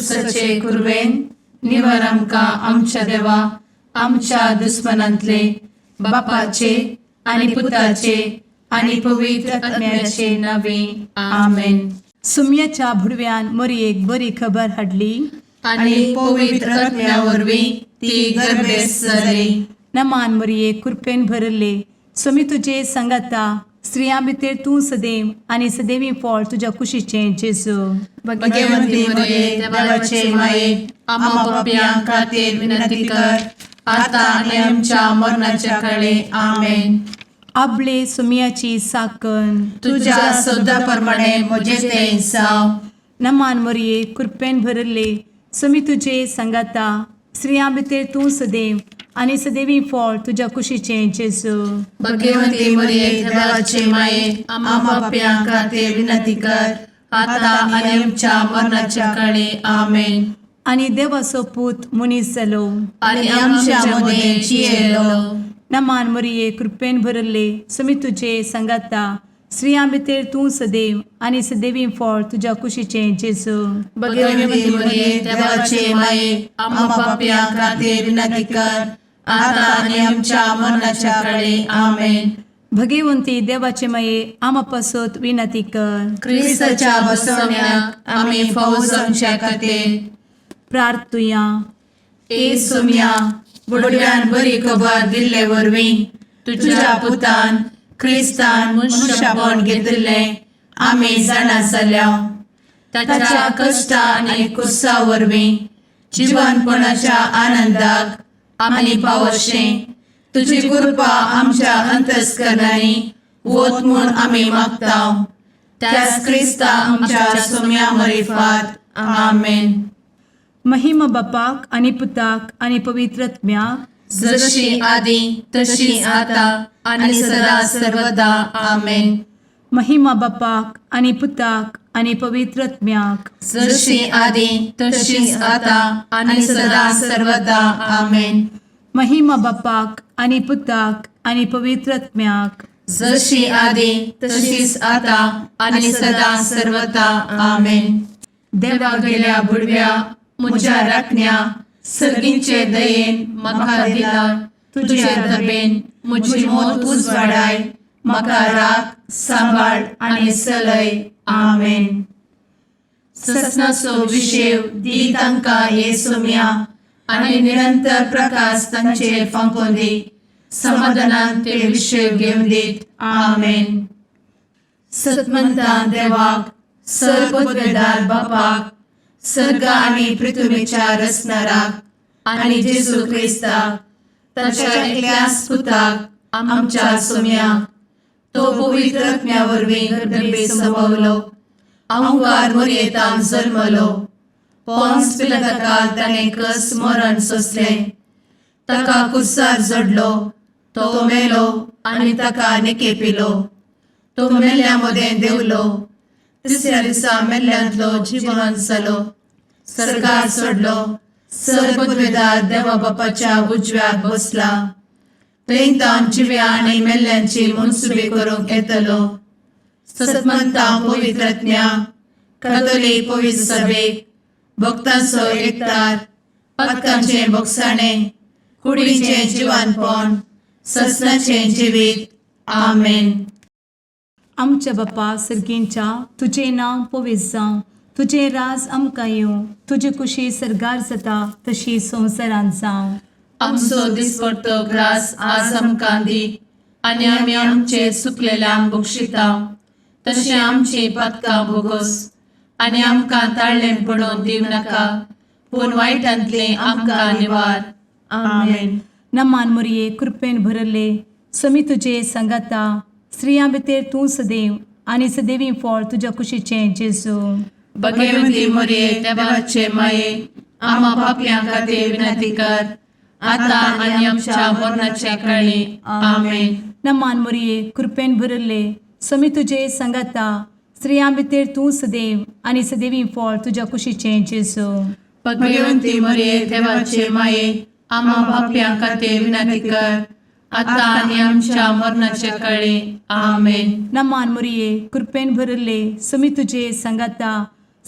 कुर्साचे कुरवेन निवर आमकां आमच्या देवा आमच्या दुस्मनांतले बापाचे आनी पुताचे आनी पवित्र आत्म्याचे नावे. आमेन. सुम्याच्या भुडव्यान मोरयेक बरी खबर हाडली. आनी पवित्र आत्म्या वरवीं ती गर्भेस्त जाली. नमान मोरये, कृपेन भरले, स्वामी तुजे सांगाता, स्त्रियां भितर तूं सदैव आनी सदैवी फळ तुज्या कुशीचें जेजू. भगवंती मरिये, देवाचे माये, आम्हा पापयां खातीर विनंती कर, आता आनी आमच्या मरणाच्या काळी. आमेन. आबले सुम्याची साकन. तुझ्या शब्दा प्रमाणे म्हजे ते जावं. नमान मोरये, कृपेन भरले, स्वामी तुजे सांगाता, स्त्रियां भितर तूं सदैव आनी सदैवी फळ तुज्या कुशीचें जेजू. भगवंती मरिये, देवाचे माये, आम्हा पापयां खातीर विनंती कर, आता आनी आमच्या मरणाच्या काळी. आमेन. आनी देवाचो पूत मनीस जालो आनी आमच्या मदें जियेलो. नमान मोरये, कृपेन भरले, स्वामी तुजे सांगाता, स्त्रियां भितर तूं सदैव आनी सदैवी फळ तुज्या कुशीचें जेजू. भगवंती मरिये, देवाचे माये, आम्हा पापयां खातीर विनंती कर, आता आनी आमच्या मरणाच्या काळी. आमेन. भगवंती देवाचे माये, आमा पासत विनंती कर. क्रिस्ताच्या बसवण्याक आमी फावो जावच्या खातीर प्रार्थुया. ए सोम्या, बुडव्यान बरी खबर दिल्ले वरवीं तुझ्या पुतान क्रिस्तान मनुष्यपण घेतिल्लें आमी जाणा जाल्या. ताच्या कश्टा आनी कुर्सा वरवीं जिवनपणाच्या आनंदाक आमी पावशें तुजी कृपा आमच्या अंतस्करणांनी वत म्हूण आमी मागता, त्याच क्रिस्ता आमच्या सोम्या मरिफात. आमेन. महिमा बापाक आनी पुताक आनी पवित्र आत्म्याक. जशी आदी तशी आता आणि सदा सर्वदा. आमेन. महिमा बापाक आनी पुताक आनी पवित्र आत्म्याक. जशी आदी तशीच आता आणि सदा सर्वदा. आमेन. महिमा बापाक आनी पुताक आनी पवित्र आत्म्याक. जशी आदी तशीच आता आणि सदा सर्वदा. आमेन. देवा गेल्या बुडव्या म्हज्या राखण्या, सर्गींचे दयेन म्हाका दिला तुझे दबेन म्हजी मोत उजवाडाय, म्हाका राख, सांबाळ आनी चलय. आमेन. ससनाचो विशेव दी तांकां हे सोम्या आनी निरंतर प्रकाश तांचेर फांकोवन दी, समाधानान ते विशेव घेवन दीत. आमेन. सतमंतान देवाक, सर्वपदवेदार बापाक, सर्ग आनी पृथ्वीच्या रचणाराक आनी जेजू क्रिस्ताक ताच्या एकल्याच पुताक आमच्या सोम्याक, तो पवित्र आत्म्या वरवीं गर्भे संभवलो, अंकार मोरयेतान जल्मलो, पोन्स पिलाताकाल ताणें कस मरण सोंसलें, ताका कुर्सार जडलो, तो मेलो आनी ताका निकेपिलो, तो मेल्ल्या मदें देंवलो, तिसऱ्या दिसा मेल्ल्यांतलो जिवन जालो, सर्गार चडलो, सर्वपदवेदार देवा बापाच्या उजव्याक बसला, थंय तावन जिव्या आनी मेल्ल्यांची मनसुबी करूंक येतलो. सतमंता पवित्र आत्म्या, कातोलीक पवित्र सभेक, भक्तांचो एकतार, पातकांचें भोगसाणें, कुडीचें जिवानपण, ससनाचें जिवीत. आमेन. आमच्या बापा सर्गींच्या, तुजें नांव पवित्र जावं, तुजें राज आमकां येवं, तुजी कुशी सर्गार जाता तशी संवसारांत जावं. आमचो दिसपडतो ग्रास आज आमकां दी आनी आमी आमचे चुकलेल्यांक बक्षिता तशें आमची पातकां भोगोस आनी आमकां ताळ्ळें पडोवन दिवं नाका, पूण वायटांतलें आमकां निवार. आमेन. नमान मोरये, कृपेन भरले, समी तुजे सांगाता, स्त्रियां भितर तूं सदैव आनी सदैवी फळ तुज्या कुशीचें जेजू. भगवंती मोरये, देवाचे माये, आम्हा पापयां खातीर विनंती कर, आता आनी आमच्या मरणाच्या काळी. आमेन. नमान मोरये, कृपेन भरले, समी तुजे सांगाता, स्त्रियां भितर तूं सदैव आनी सदैवी फळ तुज्या कुशीचें जेजू. भगवंती मोरये, देवाचे माये, आम्हा पापयां खातीर विनंती कर, आता आनी आमच्या मरणाच्या काळी. आमेन. नमान मोरये, कृपेन भरले, समी तुजे सांगाता,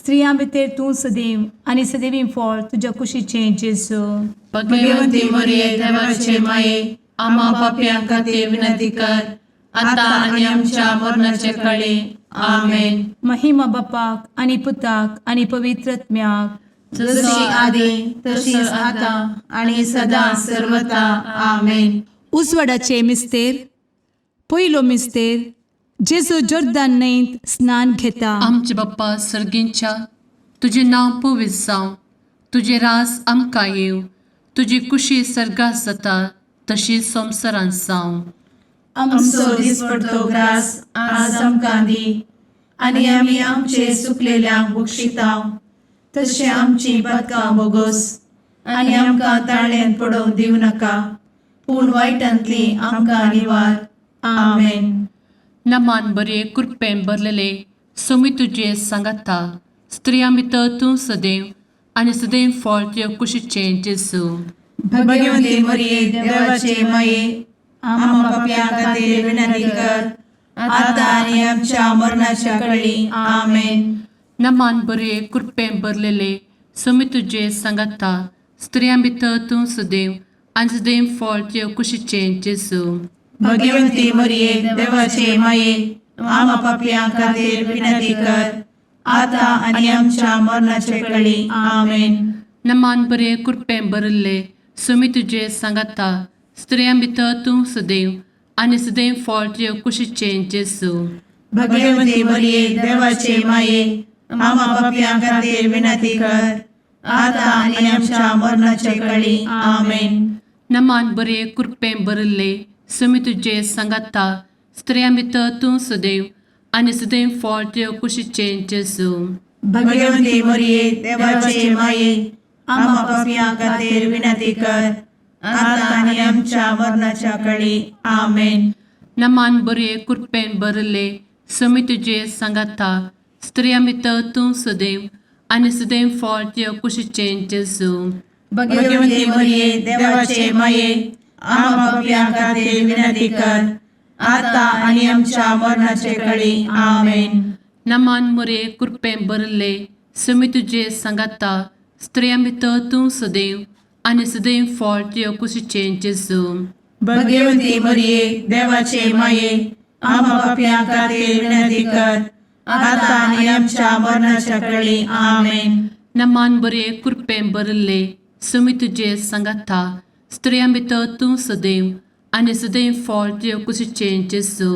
स्त्रियां भितर तूं सदैव आनी सदैवी फळ तुज्या कुशीचें जेजू. भगवती मरिये, देवाचे माये, आम्हा पापयां खातीर विनंती कर, आता आनी आमच्या मरणाचे कळी. आमेन. महिमा बापाक आनी पुताक आनी पवित्र आत्म्याक. जशी आदी तशीच आता आणि सदा सर्वता. आमेन. उजवाडाचे मिस्तेर. पयलो मिस्तेर, जेजू जोर्दान न्हंयत स्नान घेता. आमचे बाप्पा सर्गींच्या, तुजें नांव पवित्र जावं, तुजें रास आमकां येवं, तुजी कुशी सर्गात जाता तशी संवसारांत जावं. आमचो दिसपडतो ग्रास आज आमकां दी आनी आमी आमचे सुकलेल्यांक बक्षितांव तशें आमची पदकां बोगोस आनी आमकां ताळ्यान पडोवंक दिवं नाका, पूण वायटांतली आमकां निवार. आमेन. नमान बरे, कृपेन भरलेले, सोमी तुजे सांगाता, स्त्रियां भितर तूं सदैव आनी सदैव फळ तुजे कुशीचें जेजू. भगवंती मरिये, देवाचे माये, आम्हा पापयां खातीर विनंती कर, आता आनी आमच्या मरणाच्या कळी. आमेन. नमान बरे, कृपेन भरलेले, सोमी तुजे सांगाता, स्त्रियां भितर तूं सदैव आनी सदैव फळ तुजे कुशीचें जेजू. भगवंती मरिये, देवाचे माये, आम्हा पापयां खातीर विनंती कर, आता आनी आमच्या मरणाचे कळी. आमेन. नमान बरे, कृपेन भरिल्ले, सोमी तुजे सांगाता, स्त्रियां भितर तूं सदैव आनी सदैव फळ तुजे कुशीचें जेजू. भगवंती मरिये, देवाचे माये, आम्हा पापयां खातीर विनंती कर, आता आनी आमच्या मरणाचे कळी. आमेन. नमान बरे, कृपेन भरिल्ले, सोमी तुजे सांगाता, स्त्रियां भितर तूं सदैव आनी सदैव फळ तुजे कुशीचें जेजू. भगवंती मरिये, देवाचे माये, आम्हा पापयां खातीर विनंती कर, आता आनी आमच्या मरणाच्या कळी. आमेन. नमान बरे, कृपेन भरिल्ले, सोमी तुजे सांगाता, स्त्रियां भितर तूं सदैव आनी सदैव फळ तुजे कुशीचें जेजू. भगवंती मरिये, देवाचे माये, आम्हा पापयां खातीर विनंती कर, आता आनी आमच्या मरणाचे कळी. आमेन. नमान मुरे, कृपेन भरिल्ले, सोमी तुजे सांगाता, स्त्रियां भितर तूं सदैव आनी सदैव फळ तुजे कुशीचें जेजू. भगवंती मरिये, देवाचे माये, आम्हा पापयां खातीर विनंती कर, आता आनी आमच्या मरणाच्या कळी. आमेन. नमान बरे, कृपेन भरिल्ले, सोमी तुजे सांगाता, स्त्रियां भितर तूं सदैव आनी सदैव फळ तुजे कुशीचें जेजू.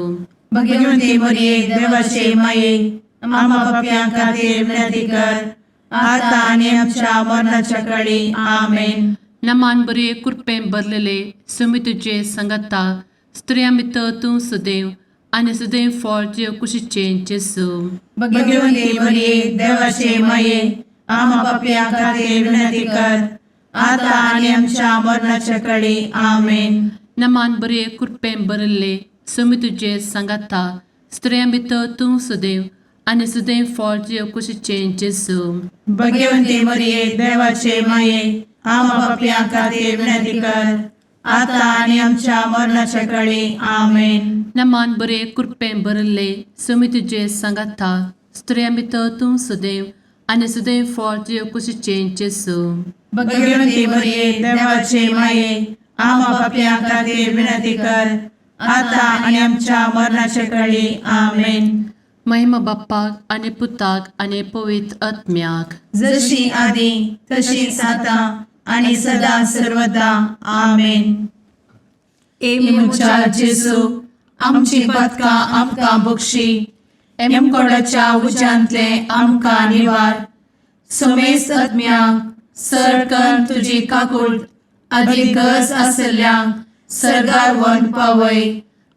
भगवंती मरिये, देवाचे माये, आम्हा पापयां खातीर विनंती कर, आता आनी आमच्या मरणाच्या कळी. आमेन. नमान बरे, कृपेन भरलेले, सोमी तुजे सांगाता, स्त्रियां भितर तूं सदैव आनी सदैव फळ तुजे कुशीचें जेजू. भगवंती मरिये, देवाचे माये, आम्हा पापयां खातीर विनंती कर, आता आनी आमच्या मरणाच्या कळी. आमेन. नमान बरे, कृपेन भरिल्ले, सोमी तुजे सांगाता, स्त्रियां भितर तूं सदैव आनी सदैव फळ तुजे कुशीचें जेजू. भगवंती मरिये, देवाचे माये, आम्हा पापयां खातीर विनंती कर, आता आनी आमच्या मरणाच्या कळी. आमेन. नमान बरे, कृपेन भरिल्ले, सोमी तुजे सांगाता, स्त्रियां भितर तूं सदैव आनी सदैव फळ तुजे कुशीचें जेजू. भगवंती मरिये, देवाचे माये, आम्हा पापयां खातीर विनंती कर, आता आनी आमच्या मरणाच्या कळी. आमेन. महिमा बाप्पाक आनी पुताक आनी पवित्र आत्म्याक. जशी आदी तशीच आता आणि सदा सर्वदा. आमेन. ए म्हज्या जेजू, आमची पदकां आमकां बक्षी, एमकोडाच्या उज्यांतले आमकां निवार, समेस्त आत्म्यांक सरकन तुजी काकूळ आदी गरज आसल्ल्यांक सरगार वन पावय.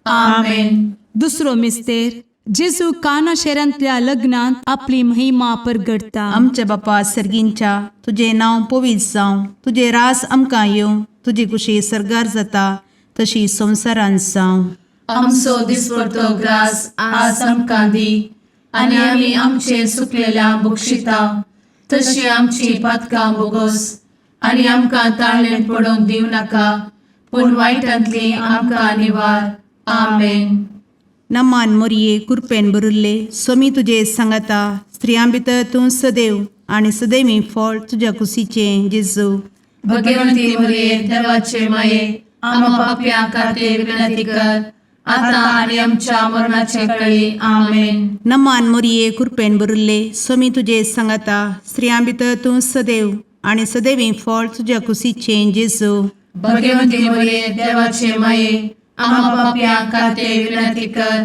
आमेन. दुसरो मिस्तेर, जेजू काना शहरांतल्या लग्नांत आपली महिमा परगटता. आमच्या बापा सर्गींच्या, तुजें नांव पवित्र जावं, तुजें रास आमकां येवं, तुजी कुशी सर्गार जाता तशी संवसारांत जावं. आमचो दिसपडतो ग्रास आज आमकां दी आनी आमी आमचे सुकलेल्या बक्षिता तशी आमची पातकां बोगोस आनी आमकां ताळ्ळें पडोवंक दिवं नाका, पूण वायटांतली आमकां निवार. आमेन. नमान मोरये, कुरपेन भरिल्ले, स्वामी तुजे सांगाता, स्त्रियां भितर तूं सदैव आनी सदैवी फळ तुज्या कुशीचें जेजू. भगवंती मरिये देवाचे माये, आम्हा पापयां खातीर विनंती कर, आता आनी आमच्या मरणाचे कळी. आमेन. नमान मोरये, कृपेन भरिल्ले, स्वामी तुजे सांगाता. स्त्रियां भितर तूं सदैव आनी सदैवी फळ तुज्या कुशीचें जेजू. भगवंती मरिये देवाचे माये, आम्हा पापयां खातीर विनंती कर,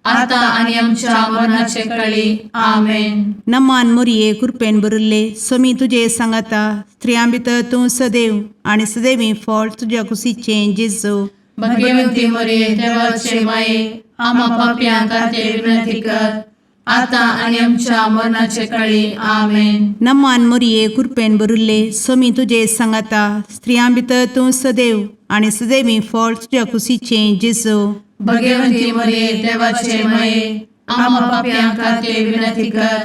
आता आनी आमच्या मरणाचे कळी. आमेन. नमान मोरये, कृपेन भरिल्ले, स्वामी तुजे सांगाता. स्त्रियां भितर तूं सदैव आनी सदैवी फळ तुज्या कुशीचें जेजू. भगवंती मरिये देवाचे माये, आम्हा पापयां खातीर विनंती कर, आता आनी आमच्या मरणाचे कळी. आमेन. नमान मोरये, कृपेन भरिल्ले, स्वामी तुजे सांगाता. स्त्रियां भितर तूं सदैव आनी सदैवी फळ तुज्या कुशीचें जेजू. भगवंती मरिये देवाचे माये, आम्हा पापयां खातीर विनंती कर,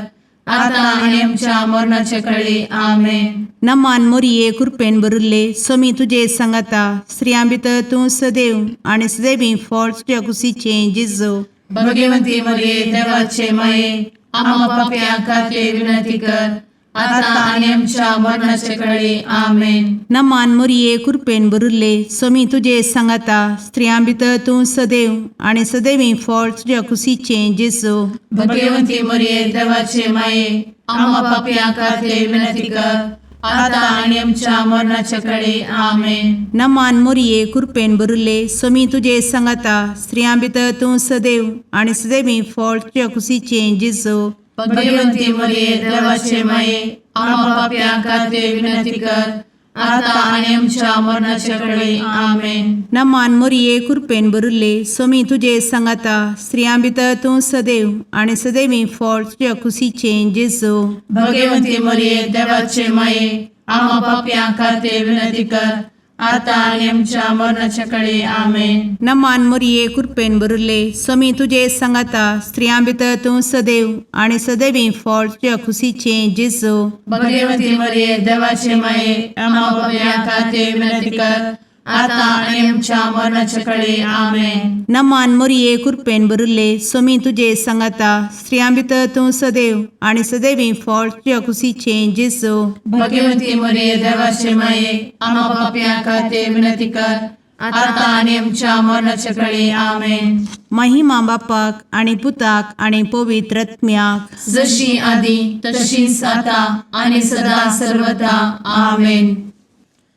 आता आनी आमच्या मरणाचे कळी. आमेन. नमान मोरये, कृपेन भरिल्ले, स्वामी तुजे सांगाता. स्त्रियां भितर तूं सदैव आनी सदैवी फळ तुज्या कुशीचें जेजू. भगवंती मरिये देवाचे माये, आम्हा पापयां खातीर विनंती कर, आता आनी आमच्या मरणाचे कळी. आमेन. नमान मोरये, कृपेन भरिल्ले, स्वामी तुजे सांगाता. स्त्रियां भितर तूं सदैव आनी सदैवी फळ तुज्या कुशीचें जेजू. भगवंती मरिये देवाचे माये, आम्हा पापयां खातीर विनंती कर, आता आनी आमच्या मरणाचे कळी. आमेन. नमान मोरये, कृपेन भरिल्ले, स्वामी तुजे सांगाता. स्त्रियां भितर तूं सदैव आनी सदैवी फळ तुज्या कुशीचें जेजू. भगवंती मरिये देवाचे माये, आम्हा पापयां खातीर विनंती कर, आता आनी आमच्या मरणाचे कळी. आमेन. नमान मोरये, कृपेन भरिल्ले, स्वामी तुजे सांगाता. स्त्रियां भितर तूं सदैव आनी सदैवी फळ तुज्या कुशीचें जेजू. भगवंती मरिये देवाचे माये, आम्हा पापयां खातीर विनंती कर, आता आनी आमच्या मरणाच्या कळी. आमेन. नमान मोरये, कृपेन भरिल्ले, स्वामी तुजे सांगाता. स्त्रियां भितर तूं सदैव आनी सदैवी फळ तुज्या कुशीचें जेजू. भगवंती मरिये देवाचे माये, आम्हा पापयां खातीर विनंती कर, आता आनी आमच्या मरणाच्या कळी. आमेन. नमान मोरये, कृपेन भरिल्ले, स्वामी तुजे सांगाता. स्त्रियां भितर तूं सदैव आनी सदैवी फळ तुज्या कुशीचें जेजू. भगवंती मरिये देवाचे माये, आम्हा पापयां खातीर विनंती कर, आता आनी आमच्या मरणाच्या कळी. आमेन. महिमा बापाक आनी पुताक आनी पवित्र आत्म्याक, जशी आदी तशीच आता आनी सदा सर्वदा. आमेन.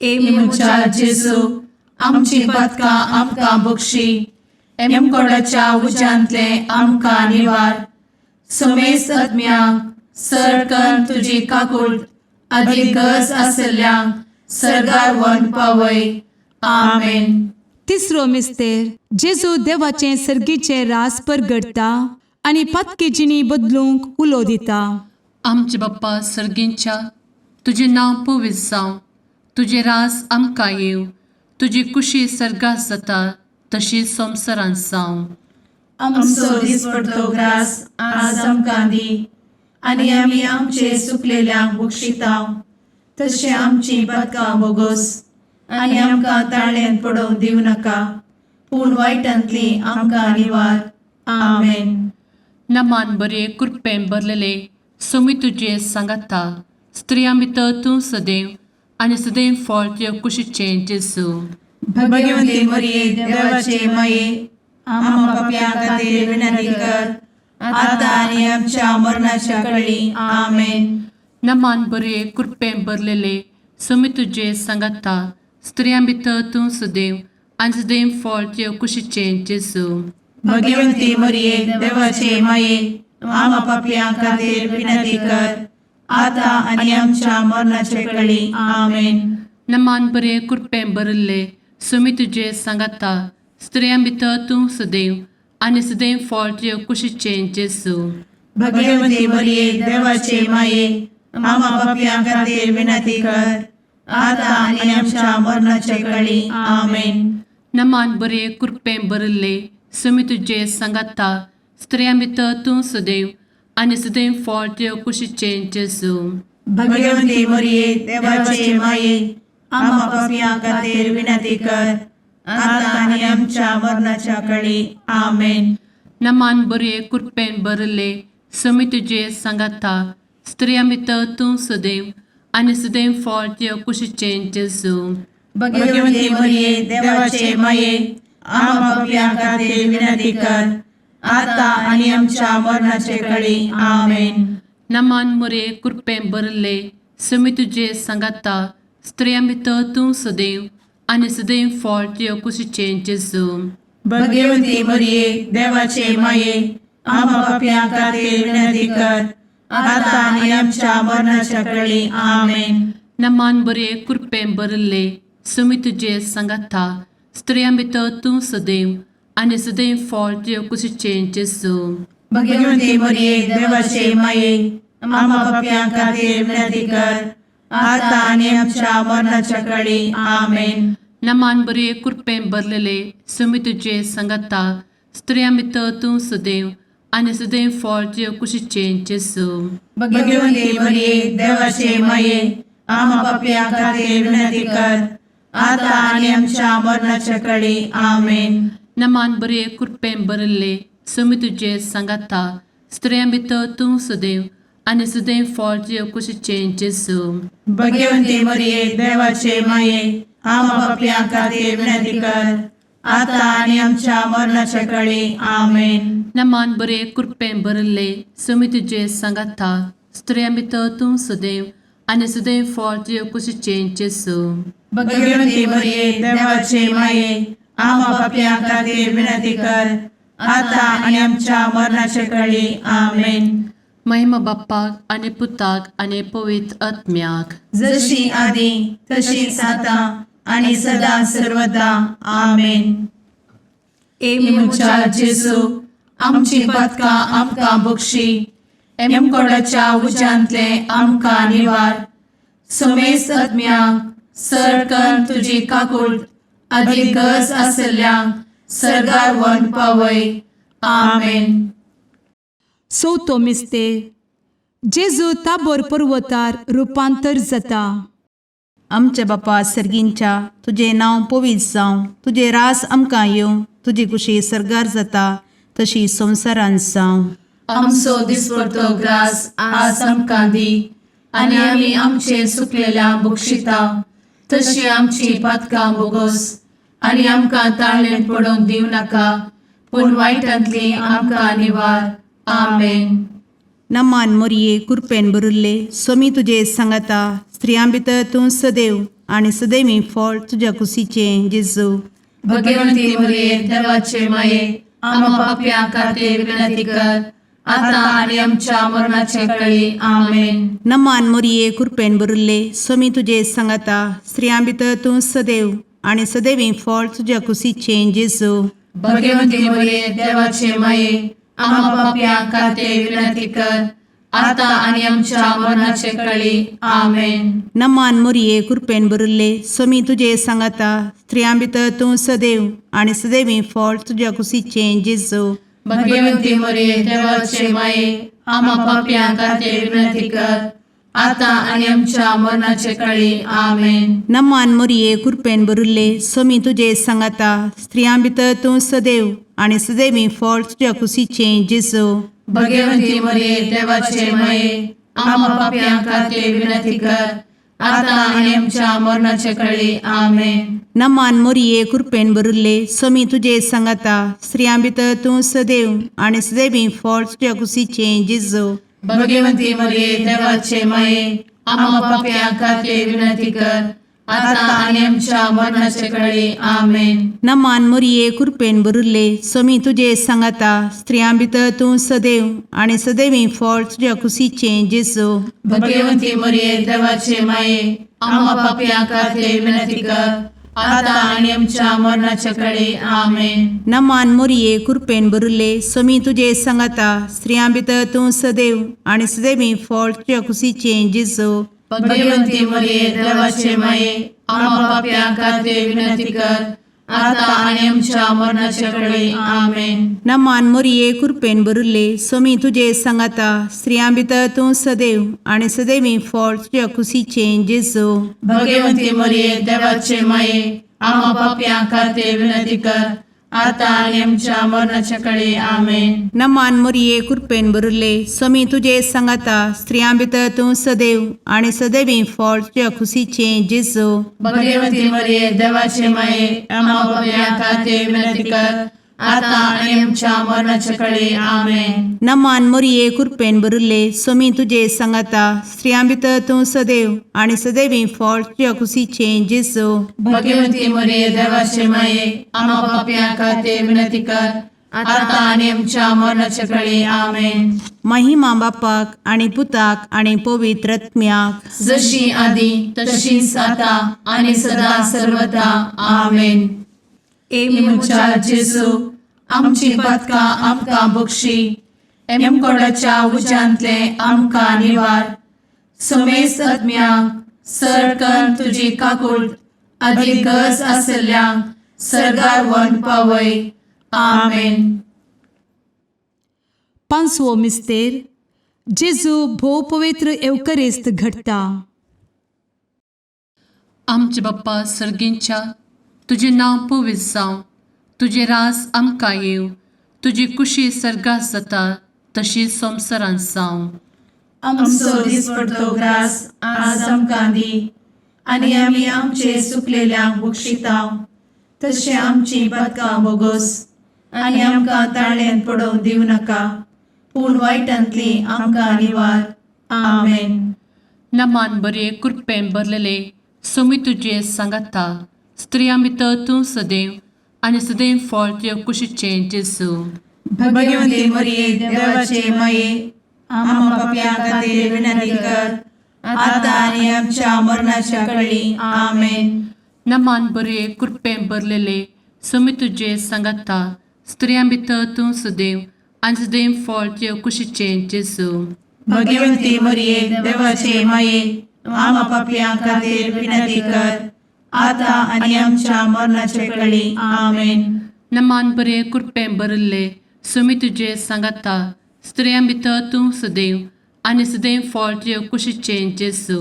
ए म्हज्या जेजू, आमची पातकां आमकां बक्षी, एमकोडाच्या उज्यांतले आमकां निवार, समेस्त आत्म्यांक सरकन तुजी काकूट आदी गरज आसल्ल्यांक सरगार व्हरून पावय. आमेन. तिसरो मिस्तेर, जेजू देवाचें सर्गीचें रास परगटता आनी पातकी जिणी बदलूंक उलो दिता. आमचे बाप्पा सर्गींच्या, तुजें नांव पवित्र जावं, तुजें रास आमकां येवं, तुजी कुशी सर्गात जाता तशी संवसारांत जावं. आमचो दिसपडतो ग्रास आज आमकां दी, आनी आमी आमचे सुकलेल्यांक बक्षितांव, तशें आमची पातकां बोगोस, आनी आमकां ताळ्यांत पडोवंक दिवं नाका, पूण वायटांतली आमकां निवार. आमेन. नमान बरे, कृपेन भरलेले, स्वामी तुजे सांगाता. स्त्रियां भितर तूं सदैव आनी सदैव फळ तुज्या कुशीचें जेजू. भगवंती मरिये देवाचे माये, आम्हा पापयां खातीर विनंती कर, आता आनी आमच्या मरणाच्या कळी. आमेन. नमान बरे, कृपेन भरलेले, स्वामी तुजे सांगाता. स्त्रियां भितर तूं सदैव आनी सदैव फळ तुज्या कुशीचें जेजू. भगवंती मरिये देवाचे माये, आम्हा पापयां खातीर विनंती कर, आता आनी आमच्या मरणाच्या कळी. आमेन. नमान बरे, कृपेन भरिल्ले, स्वामी तुजे सांगाता. स्त्रियां भितर तूं सदैव आनी सदैव फळ तुज्या कुशीचें जेजू. भगवंती मरिये देवाचे माये, आम्हा पापयां खातीर विनंती कर, आता आनी आमच्या मरणाच्या कळी. आमेन. नमान बरे, कृपेन भरिल्ले, स्वामी तुजे सांगाता. स्त्रियां भितर तूं सदैव आनी सदैव फळ तुज्या कुशीचें जेजू. भगवंती मरिये देवाचे माये, आम्हा पापयां खातीर विनंती कर, आता आनी आमच्या मरणाच्या कळी. आमेन. नमान बरे, कृपेन भरिल्ले, समी तुजे सांगाता स्त्रियां भितर तूं सदैव आनी सदैव फळ तुज्या कुशीचें जेजू. भगवती मरिये, देवाचे माये, आम्हा पापयां खातीर विनंती कर, आता आनी आमच्या मरणाचे कळी. आमेन. नमान मुरे कृपें भरले समी तुजे सांगाता स्त्रियां भितर तूं सदैव आनी सदैव फळ तुज्या कुशीचें जेजू. भगवती मरिये, देवाचे माये, आम्हा पापयां खातीर विनंती कर, आता आनी आमच्या मरणाच्या कळी. आमेन. नमान बरे कृपें भरले समी तुजे सांगाता स्त्रियां भितर तूं सदैव आनी सदैव फळ तुज्या कुशीचें जेजू. भगवती मरिये, देवाचे माये, आम्हा पापयां खातीर विनंती कर, आता आनी आमच्या मरणाच्या कळी. आमेन. नमान बरे कृपें भरलेले समी तुजे सांगाता स्त्रियां भितर तूं सदैव आनी सदैव फळ तुज्या कुशीचें जेजू. भगवती मरिये, देवाचे माये, आम्हा पापयां खातीर विनंती कर, आता आनी आमच्या मरणाच्या कळी. आमेन. नमान बरे कृपें भरले समी तुजे सांगाता स्त्रियां भितर तूं सदैव आनी सदैव फळ तुज्या कुशीचें जेजू. भगवती मरिये, देवाचे माये, आम्हा पापयां खातीर विनंती कर, आता आनी आमच्या मरणाच्या कळी. आमेन. नमान बरे कृपें भरले समी तुजे सांगाता स्त्रियां भितर तूं सदैव आनी सदैव फळ तुज्या कुशीचें जेजू. भगवती मरिये, देवाचे माये, आम्हा पापयां खातीर विनंती कर, आता आनी आमच्या मरणाच्या कळी. आमेन. महिमा बाप्पाक आनी पुताक आनी पवित्र आत्म्याक. जशी आदी तशीच आता आणि सदा सर्वदा. आमेन. ए म्हज्या जेजू, आमची पातकां आमकां बक्षी, एमकोडाच्या उज्यांतले आमकां निवार, समेस्त आत्म्यांक सरकन तुजी काकूळ आदी गरज आसल्ल्यांक सर्गार व्हरून पावय. आमेन. चवथो मिस्तेर, जेजू ताबोर पर्वतार रुपांतर जाता. आमच्या बापा सर्गींच्या, तुजें नांव पवित्र जावं, तुजें रास आमकां येवं, तुजी कुशी सर्गार जाता तशी संवसारांत जावं. आमचो दिसपडतो ग्रास आज आमकां दी, आनी आमी आमचे सुकलेल्या बक्षिता तशी आमची पातकां बोगस, आनी आमकां ताळणेंत पडोवंक दिवं नाका, पूण वायटांतली आमकां निवार. आमेन. नमान मोरये, कुरपेन भरिल्ले, सोमी तुजे सांगाता, स्त्रियां भितर तूं सदैव आनी सदैवी फळ तुज्या कुशीचें जेजू. भगवंती मरिये, देवाचे माये, आम्हा पापयां खातीर विनंती कर, आता आनी आमच्या मरणाचे कळी. आमेन. नमान मोरये, कुरपेन भरिल्ले, सोमी तुजे सांगाता, स्त्रियां भितर तूं सदैव आनी सदैवी फळ तुज्या कुशीचें जेजू. भगवंती मरिये, देवाचे माये, आम्हा पापयां खातीर विनंती कर, आता आनी आमच्या मरणाचे कळी. आमेन. नमान मोरये, कुरपेन भरिल्ले, सोमी तुजे सांगाता, स्त्रियां भितर तूं सदैव आनी सदैवी फळ तुज्या कुशीचें जेजू. भगवंती मरिये, देवाचे माये, आम्हा पापयां खातीर विनंती कर, आता आनी आमच्या मरणाचे कळी. आमेन. नमान मोरये, कुरपेन भरिल्ले, सोमी तुजे सांगाता, स्त्रियां भितर तूं सदैव आनी सदैवी फळ तुज्या कुशीचें जेजू. भगवंती मरिये, देवाचे माये, आम्हा पापयां खातीर विनंती कर, आता आनी आमच्या मरणाचे कळी. आमेन. नमान मोरये, कुरपेन भरिल्ले, सोमी तुजे सांगाता, स्त्रियां भितर तूं सदैव आनी सदैवी फळ तुज्या कुशीचें जेजू. भगवंती मरिये, देवाचे माये, आम्हा पापयां खातीर विनंती कर, आता आनी आमच्या मरणाचे कळी. आमेन. नमान मोरये, कुरपेन भरिल्ले, सोमी तुजे सांगाता, स्त्रियां भितर तूं सदैव आनी सदैवी फळ तुज्या कुशीचें जेजू. भगवंती मरिये, देवाचे माये, आम्हा पापयां खातीर विनंती कर, आता आनी आमच्या मरणाचे कळी. आमेन. नमान मोरये, कुरपेन भरिल्ले, सोमी तुजे सांगाता, स्त्रियां भितर तूं सदैव आनी सदैवी फळ तुज्या कुशीचें जेजू. भगवंती मरिये, देवाचे माये, आम्हा पापयां खातीर विनंती कर, आता आनी आमच्या मरणाचे कळी. आमेन. नमान मोरये, कुरपेन भरिल्ले, सोमी तुजे सांगाता, स्त्रियां भितर तूं सदैव आनी सदैवी फळ तुज्या कुशीचें जेजू. भगवंती मरिये, देवाचे माये, आम्हा पापयां खातीर विनंती कर, आतां आनी आमच्या मरणाच्या कडे आमेन. नमान मोरये कृपेन भरिल्ले, स्वामी तुजे सांगाता, स्त्रियां भितर तूं सदैव आनी सदैवी फळ तुज्या खुशीचें जेजू. भगवती मरिये, देवाचे माये, आम्हा पापयां खातीर विनंती कर, आतां आनी आमच्या मरणाच्या कडे आमेन. नमान मोरये कृपेन भरिल्ले, स्वामी तुजे सांगाता, स्त्रियां भितर तूं सदैव आनी सदैवी फळ तुज्या खुशीचें जेजू. भगवती मरिये, देवाचे माये, आम्हा पापयां खातीर विनंती कर, आतां आनी आमच्या मरणाच्या कडे आमेन. महिमा बापाक आनी पुताक आनी पवित्र आत्म्याक. जशी आदी तशीच आता आणि सदा सर्वदा आमेन. ए म्हज्या जेजू, आमची पातकां आमकां बक्षी, एमकोडाच्या उज्यांतले आमकां निवार, समेस्त आत्म्यांक सरकन तुजी काकूळ आदी गरज आसल्ल्यांक सरगार वन पावय. आमेन. पांचवो मिस्तेर, जेजू भोव पवित्र एवकरिस्त घडटा. आमचे बाप्पा सर्गींच्या, तुजें नांव पवित्र जावं, तुजें रास आमकां येवं, तुजी कुशी सर्गात जाता तशी संवसारांत जावं. आमचो दिसपडतो ग्रास आज आमकां दी, आनी आमी आमचे सुकलेल्यांक बक्षितांव, तशें आमची पातकां बोगोस, आनी आमकां ताळ्यान पडोवंक दिवं नाका, पूण वायटांतली आमकां निवार. आमेन. नमान बरे कृपेन भरलेले, स्वामी तुजे सांगाता, स्त्रियां भितर तूं सदैव आनी सदैव फळ तुज्या कुशीचें जेजू. भगवती मरिये, देवाचे माये, आम्हा पापयां खातीर विनंती कर, आतां आनी आमच्या मरणाच्या कळी. आमेन. नमान बरे कृपेन भरलेले, स्वामी तुजे सांगाता, स्त्रियां भितर तूं सदैव आनी सदैव फळ तुज्या कुशीचें जेजू. भगवती मरिये, देवाचे माये, आम्हा पापयां खातीर विनंती कर, आतां आनी आमच्या मरणाचे कळी. आमेन. नमान बरे कृपेन भरिल्ले, स्वामी तुजे सांगाता, स्त्रियां भितर तूं सदैव आनी सदैव फळ तुज्या कुशीचें जेजू.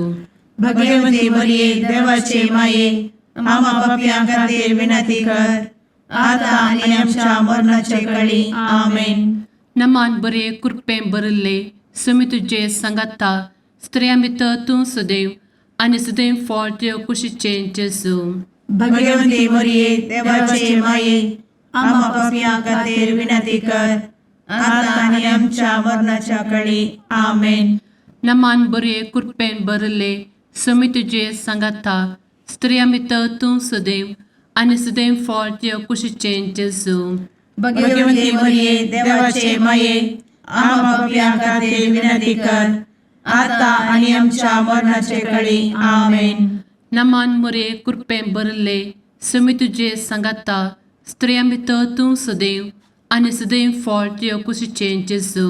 भगवती मरिये, देवाचे माये, आम्हा पापयां खातीर विनंती कर, आतां आनी आमच्या मरणाचे कळी. आमेन. नमान बरे कृपेन भरिल्ले, स्वामी तुजे सांगाता, स्त्रियां भितर तूं सदैव आनी सदैव फळ तुज्या कुशीचें जेजू. भगवती मरिये, देवाचे माये, आम्हा पापयां खातीर विनंती कर, आतां आनी आमच्या मरणाच्या कळी. आमेन. नमान बरे कृपेन भरिल्ले, स्वामी तुजे सांगाता, स्त्रियां भितर तूं सदैव आनी सदैव फळ तुज्या कुशीचें जेजू. भगवती मरिये, देवाचे माये, आम्हा पापयां खातीर विनंती कर, आतां आनी आमच्या मरणाचे कळी. आमेन. नमान मोरे कृपेन भरिल्ले, स्वामी तुजे सांगाता, स्त्रियां भितर तूं सदैव आनी सदैव फळ तुज्या कुशीचें जेजू.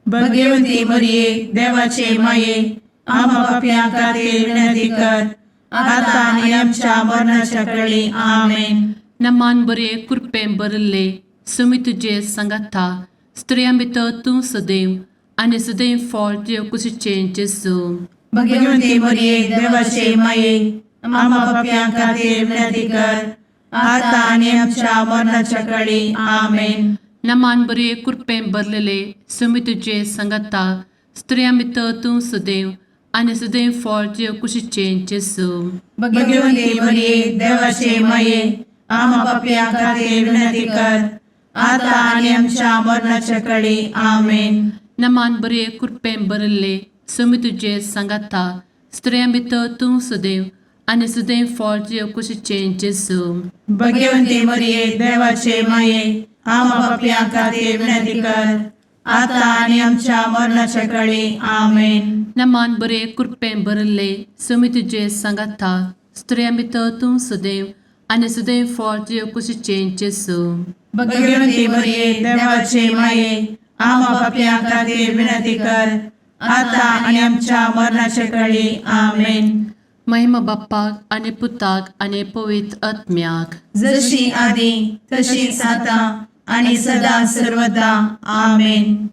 भगवती मरिये, देवाचे माये, आम्हा पापयां खातीर विनंती कर, आतां आनी आमच्या मरणाच्या कळी. आमेन. नमान बरे कृपेन भरिल्ले, स्वामी तुजे सांगाता, स्त्रियां भितर तूं सदैव आनी सदैव फळ तुज्या कुशीचें जेजू. भगवती मरिये, देवाचे माये, आम्हा पापयां खातीर विनंती कर, आतां आनी आमच्या मरणाच्या कळी. आमेन. नमान बरे कृपेन भरलेले, स्वामी तुजे सांगाता, स्त्रियां भितर तूं सदैव आनी सदैव फळ तुज्या कुशीचें जेजू. भगवती मरिये, देवाचे माये, आम्हा पापयां खातीर विनंती कर, आतां आनी आमच्या मरणाच्या कळी. आमेन. नमान बरे कृपेन भरिल्ले, स्वामी तुजे सांगाता, स्त्रियां भितर तूं सदैव आनी सदैव फळ तुज्या कुशीचें जेजू. भगवती मरिये, देवाचे माये, आम्हा पापयां खातीर विनंती कर, आतां आनी आमच्या मरणाच्या कळी. आमेन. नमान बरे कृपेन भरिल्ले, स्वामी तुजे सांगाता, स्त्रियां भितर तूं सदैव आनी सदैव फळ तुज्या कुशीचें जेजू. भगवती मरिये, देवाचे माये, आम्हा पापयां खातीर विनंती कर, आतां आनी आमच्या मरणाच्या कळी. आमेन. महिमा बाप्पाक आनी पुताक आनी पवित्र आत्म्याक. जशी आदी तशीच आता आणि सदा सर्वदा. आमेन.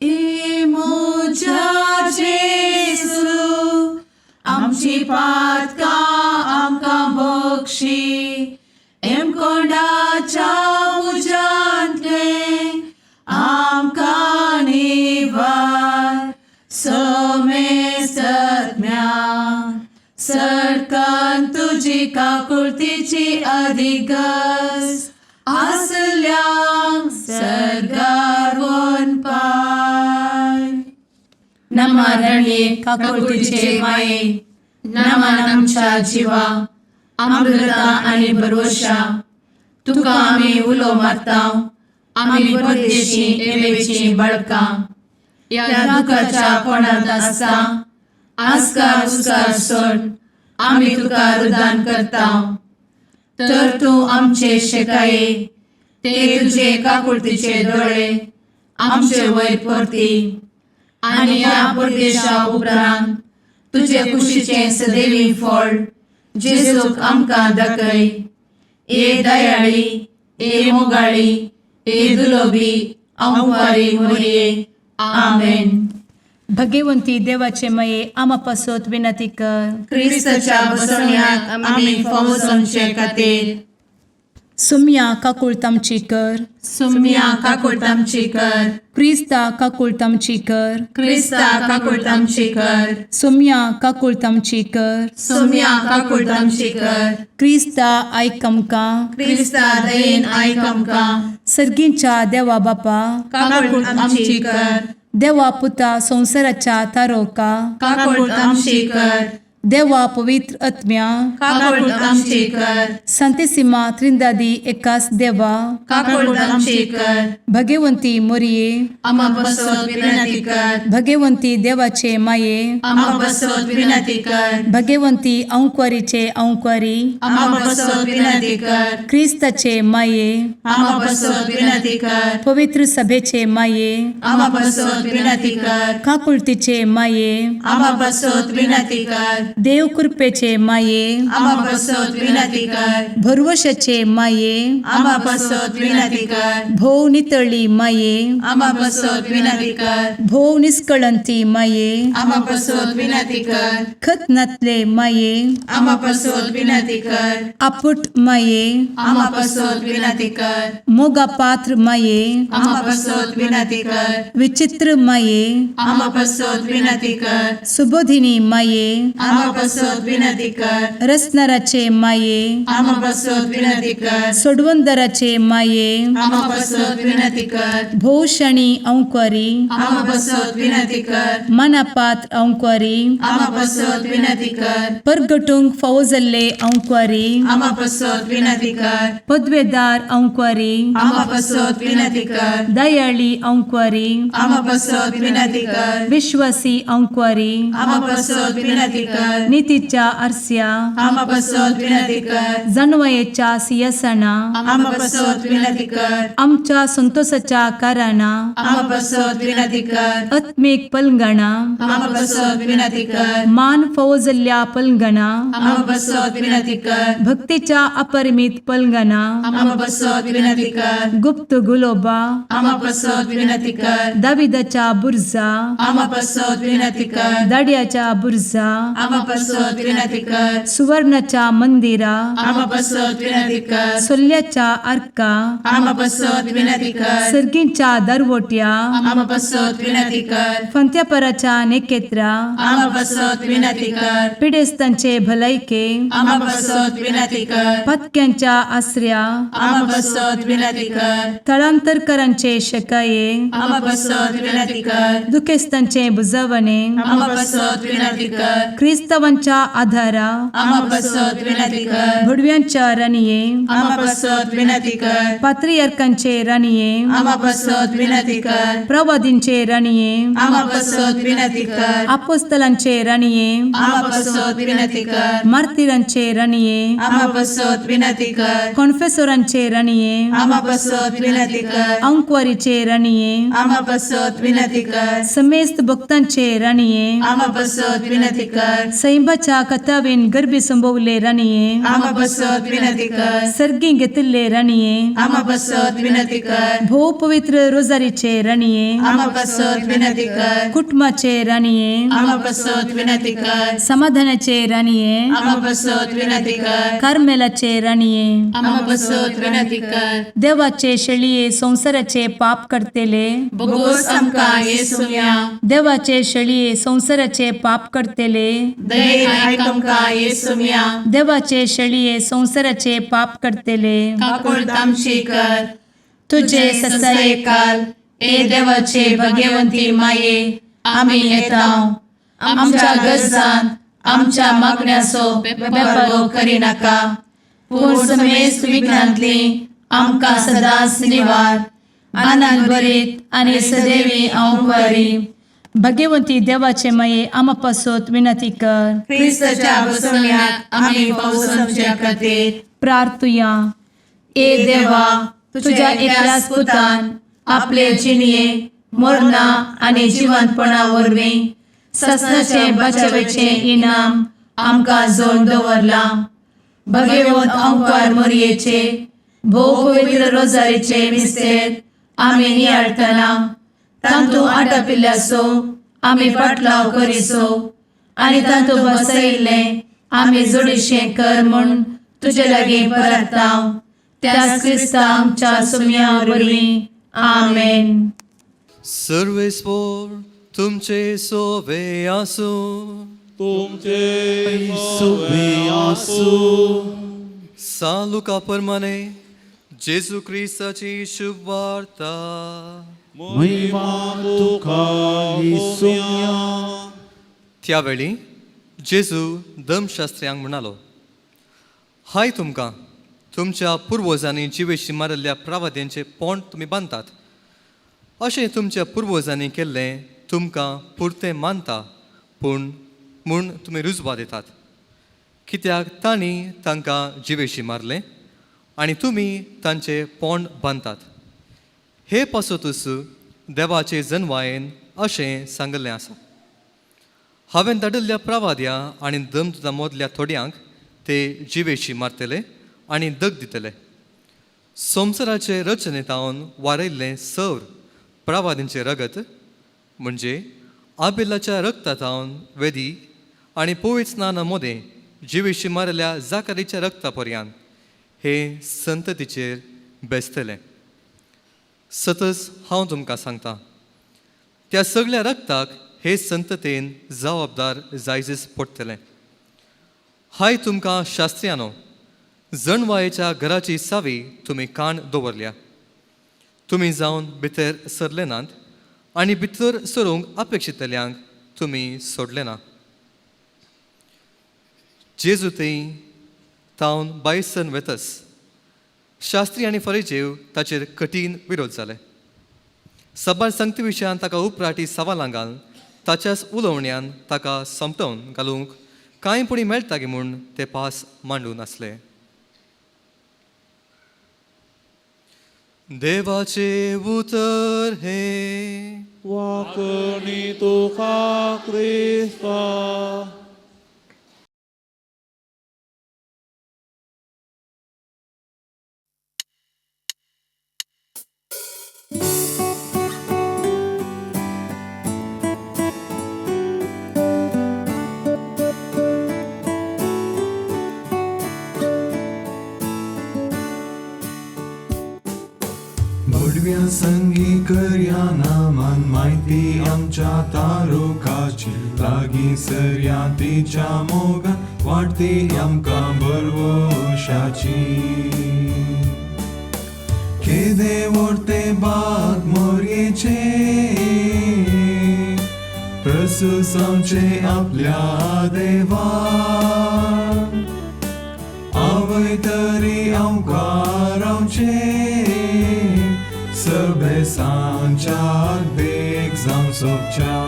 ए म्हज्या जेजू, आमची पातकां आमकां बक्षी, एमकोंडाच्या तुजी काकुळतीची अधिगस आसल्यांक सर्गार पाय. नमा रणये काकुळतीचे माये, नमन आमच्या जिवा, अमृता आनी भरवशा. तुका आमी उलो मारता, आमी परदेशी एवेची बळकां ह्या दुखाच्या कोणांत आसता. आस्कार उस्कार सोड आमी तुका रुदान करता, तर तूं आमचे शेकाये ते तुजे काकुळतीचे दोळे आमचे वयर परती आनी ह्या परदेशा उपरांत तुजे कुशीचें सदैवी फळ जेजूक आमकां दाखय. ए दयाळी, ए मोगाळी, ए दुलोबी अंवारी मोरये. आमेन. भगवंती देवाचे मये आमा पासत विनंती कर. क्रिस्ताच्या बसवण्याक आमी फावो जावचे खातीर. सुम्या काकुळत आमची कर. सुम्या काकुळट आमची कर. क्रिस्ता काकुळत आमची कर. क्रिस्ता काकुळट आमची कर. सुम्या काकुळत आमची कर. सुम्या काकुळट आमची कर. क्रिस्ता आयक आमकां. क्रिस्ता दयेन आयक आमकां. सर्गींच्या देवा बापा, काकुळट आमची कर. देवा पुता संवसाराच्या तारोका, काकुळट आमची कर. देवा पवित्र आत्म्या, काकुळट आमची कर. संतेसिमा त्रिंदादी एकास देवा, काकुळट आमची कर. भगवंती मोरये, आमा बसत विनंती कर. भगवंती देवाचे माये, आमा बसत विनंती कर. भगवंती अंक्वारीचे अंक्वारी, आमा बसत विनंती कर. क्रिस्ताचे माये, आमा बसत विनंती कर. पवित्र सभेचे माये, आमा बसत विनंती कर. काकुळतीचे माये, आमा बसत विनंती कर. देव कृपेचे माये, आमा बसत विनंती कर. भरवशाचे माये, आमा बसत विनंती कर. भोव नितळी माये, आमा बसत विनंती कर. भोव निस्कळंती माये, आमा बसत विनंती कर. खत नातले माये, आमा बसत विनंती कर. आपुट माये, आमा बसत विनंती कर. मोगा पात्र माये, आमा बसत विनंती कर. विचित्र माये, आमा बसत विनंती कर. सुबोधिनी माये, आमा बसत विनंती कर. रसनाराचे माये, आमा बसत विनंती कर. सोडवंदराचे माये, आमा बसत विनंती कर. भोवशणी अंक्वारी, आमा बसत विनंती कर. मनापात्र अंक्वारी, आमा बसत विनंती कर. परगटूंक फावो जाल्ले अंक्वारी, आमा बसत विनंती कर. पदवेदार अंक्वारी, आमा बसत विनंती कर. दयाळी अंक्वारी, आमा बसत विनंती कर. विश्वासी अंक्वारी, आमा बसत विनंती कर. नितीच्या आरस्या, आमा बसत विनंती कर. जानवयेच्या सियासना, आमा बसत विनंती कर. आमच्या संतोषाच्या कारणा, आमा बसत विनंती कर. आत्मीक पलंगणा, आमा बसत विनंती कर. मान फावो जाल्ल्या पलंगणा, आमा बसत विनंती कर. भक्तीच्या अपरिमित पलंगणा, आमा बसत विनंती कर. गुप्त गुलोबा, आमा बसत विनंती कर. दाविदाच्या बुर्जा, आमा बसत विनंती कर. दाड्याच्या बुर्जा, आमा बसत विनंती कर. सुवर्णाच्या मंदिरा, आमा बसत विनंती कर. सोल्ल्याच्या आर्का, आमा बसत विनंती कर. सर्गींच्या दरवट्या, आमा बसत विनंती कर. फंत्यापराच्या नेकेत्रा, आमा बसत विनंती कर. पिडेस्तांचे भलायके, आमा बसत विनंती कर. पत्क्यांच्या आसऱ्या, आमा बसत विनंती कर. थळांतरकरांचे शकाये, आमा बसत विनंती कर. दुखेस्तांचे बुजवणे, आमा बसत विनंती कर. क्रिस्तावांच्या आधारा, आमा बसत विनंती कर. भुडव्यांच्या राणये, आमा बसत विनंती कर. पात्रियार्कांचे राणये, आमा बसत विनंती कर. प्रवादींचे राणये, आमा बसत विनंती कर. आपोस्तलांचे राणये, आमा बसत विनंती कर. मार्तिरांचे राणये, आमा बसत विनंती कर. कॉन्फेसोरांचे राणये, आमा बसत विनंती कर. अंक्वारीचे राणये, आमा बसत विनंती कर. समेस्त भक्तांचे राणये, आमा बसत विनंती कर. सैंबाच्या कथावेन गर्भी संभवले राणये, आमा बसत विनंती कर. सर्गी घेतिल्ले राणये, आमा बसत विनंती कर. भोव पवित्र रोजारीचे राणये, आमा बसत विनंती कर. कुटुंबाचे राणये, आमा बसत विनंती कर. समाधानाचे राणये, आमा बसत विनंती कर. कार्मेलाचे राणये, आमा बसत विनंती कर. देवाचे शेळये संवसाराचे पाप करतेले, बोगोस आमकां येसुया. देवाचे शेळये संवसाराचे पाप करतेले, दयेन आयक आमकां येसुम्या. देवाचे शेळये संवसाराचे पाप करतले, काकुळट आमची कर. तुझे तुझे ससायेकाल ए देवाचे भगवंती माये, आमी येता. आमच्या गरजान आमच्या मागण्याचो बेपर्वो करिनाका, पूण समेस्त विघ्नांतली आमकां सदांच निवार. आनंद भरीत आनी सदैवी अंवकारी भगवंती देवाचे माये, आमा पासत विनंती कर. क्रिस्ताच्या बसवण्याक आमी पावसाच्या खातीर प्रार्थुया. ए देवा, तुझ्या एकल्याच पुतान आपले जिणये मरणा आनी जिवंतपणा वरवीं ससनाचे बचावेचें इनाम आमकां जोड दवरलां. भगवंत अंकार मोरयेचे भोव पवित्र रोजारीचे मिस्तेर आमी नियाळटना तांतू आटापिल्ल्याचो आमी पाटलाव करिसो आनी तांतू बसयिल्लें आमी जोडीशें कर म्हूण तुजे लागीं परताव, त्याच क्रिस्ता आमच्या सुम्या वरवीं. आमेन. सर्वेस्पोर तुमचे सोवे आसूं. तुमचे सोवे आसूं. सा लुका प्रमाणे जेजू क्रिस्ताची शुभवार्ता. महिमा तुका येसुम्या. त्यावेळी जेजू धर्मशास्त्र्यांक म्हणालो, हाय तुमकां, तुमच्या पुर्वजांनी जिवेशी मारिल्ल्या प्रावाद्यांचे पोंड तुमी बांदतात. अशें तुमच्या पुर्वजांनी केल्लें तुमकां पुरतें मानता पूण म्हूण तुमी रुजवा दितात, कित्याक तांणी तांकां जिवेशी मारलें आनी तुमी तांचे पोंड बांदतात. हे पासतूच देवाचे जनवायेन अशें सांगिल्लें आसा, हांवें धाडिल्ल्या प्रवाद्या आनी दमदुता मदल्या थोड्यांक ते जिवेशी मारतले आनी दग दितले. संवसाराचे रचनेतावन वारयल्लें सौर प्रवादींचें रगत म्हणजे आबेलाच्या रगतातावन वेदी आनी पवित्र स्नाना मदें जिवेशी मारिल्ल्या जाकारीच्या रगता पर्यान हे संततीचेर बेसतलें. सतच हांव तुमकां सांगता, त्या सगळ्या रगताक हे संततेन जबाबदार जायजच पडटलें. हाय तुमकां शास्त्र्यानो, जणवायेच्या घराची सावी तुमी काण दवरल्या. तुमी जावन भितर सरले नात आनी भितर सरूंक अपेक्षितल्यांक तुमी सोडले ना. जेजू थंय तावन बायसन वेतस शास्त्री आनी फरेजेव ताचेर कठीण विरोध जाले. सबार संगती विशयान ताका उपराटी सवालां घालून ताच्याच उलोवण्यान ताका समटोवन घालूंक कांय पुणी मेळटा गी म्हूण ते पास मांडून आसले. देवाचे उतर हे. वाकणी तुका क्रिस्ता. भडव्या संगी करया नामान म्हायती आमच्या तारुकाची, लागीं सरया तिच्या मोगान वाडटी आमकां बरवशाची. केदे व्हडते बाग मोरयेचे, प्रसूस आमचे आपल्या देवा. आवय तरी आमकां रावचें, सभेसांच्या देख जावं सोबच्या.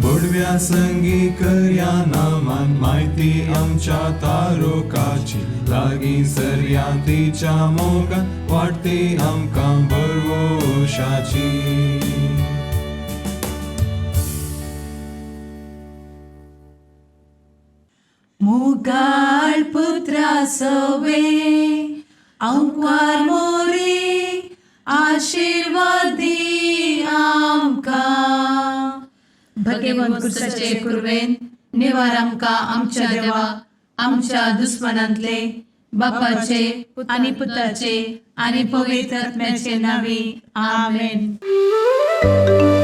बोडव्या संगी करया नामान म्हायती आमच्या तारुकाची, लागीं सरया तिच्या मोगान वाडटी आमकां बरवशाची. मुगाळ पुत्रा सवे अंकार मोरे, आशिर्वादी आमकां. भगवंत कुर्साचे कुर्वेन निवार आमकां आमच्या देवा, आमच्या दुस्मनांतले. बापाचे आनी पुताचे आनी पवित्र आत्म्याचे नावे. आमेन. आमेन.